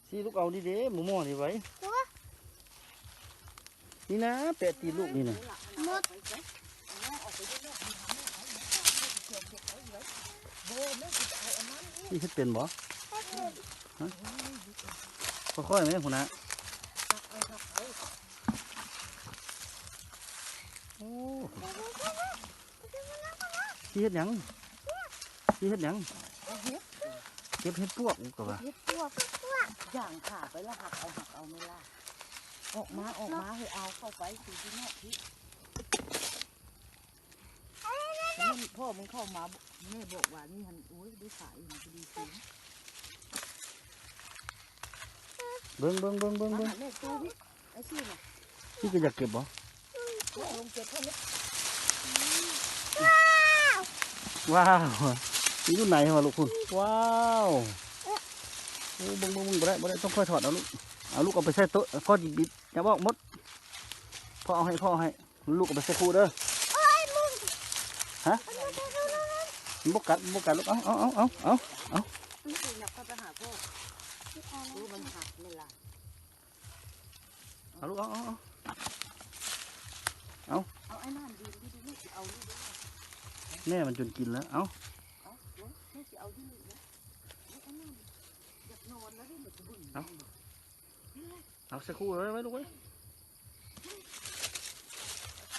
ຊີ້ລູກເອົານີ້ເດ້ ໝໍ່ໆນີ້ໄວ້ ໂອ້ ນີ້ນະ ແປະຕີນລູກນີ້ນະ ໝົດ ຊີ້ເຮັດເປັນບໍ່? ຮະ? ຄ່ອຍໆແມ່ພຸ້ນນະ ໂອ້ ຊິເຮັດຫຍັງ? ຊິເຮັດຫຍັງ? ເກັບເຫັດປວກ ກໍວ່າ ເຫັດປວກ ຍ່າງຂ້າໄປລະ ຫັກເອົາ ຫັກເອົາແມ່ລະ ອອກມາ ອອກມາ ເຮີ້ຍ ເອົາເຂົ້າໄປ ຊິຊິເນາະ ພີ່ ມັນ ພໍ່ມຶງເຂົ້າມາ ແມ່ບອກວ່ານີ້ຫັ້ນ ໂອ້ຍ ໄດ້ຂາຍ ມັນກໍດີຄືນ ເບິ່ງ ເບິ່ງ ເບິ່ງ ເບິ່ງ ມາ ເບິ່ງ ຫາແມ່ຕູ້ ພີ່ ໄອ້ຊີ້ນະ ພີ່ກໍຢາກເກັບບໍ່? ລົງເກັບເພິ່ນເດ້ ວ້າວ ຢູ່ໃນຫວາລູກພຸ້ນ ວ້າວ ໂອ້ ເບິ່ງ ເບິ່ງ ເບິ່ງ ບໍ່ໄດ້ ບໍ່ໄດ້ ຕ້ອງຄ່ອຍຖອດເອົາລູກ ເອົາລູກເອົາໄປໃສ່ໂຕະ ພໍ່ຊິບິດ ຢ່າບອກໝົດ ພໍ່ເອົາໃຫ້ ພໍ່ເອົາໃຫ້ ລູກເອົາໄປໃສ່ຄູເດີ ໂອ້ຍ ມຶງ ຮະ ມັນບໍ່ກັດ ມັນບໍ່ກັດລູກ ເອົາ ເອົາ ເອົາ ມັນຊິຫຍັບເຂົ້າໄປຫາພໍ່ ໂອ້ ມັນຫັກແມ່ນລະ ເອົາລູກ ເອົາ ເອົາ ເອົາ ເອົາ ເອົາໄອ້ນ້ຳດື່ມດີໆ ແມ່ຊິເອົາຢູ່ເດີ ແມ່ມັນຈົນກິນແລ້ວ ເອົາ ເອົາ ເອົາ ແມ່ຊິເອົາຢູ່ນີ້ນະ ເອົາໄອ້ນ້ຳ ຢາກນອນແລ້ວເດ້ ມັນຈະບຶ້ງ ເອົາ ເອົາໃສ່ຄູໄວ້ ໄວ້ລູກເອີຍ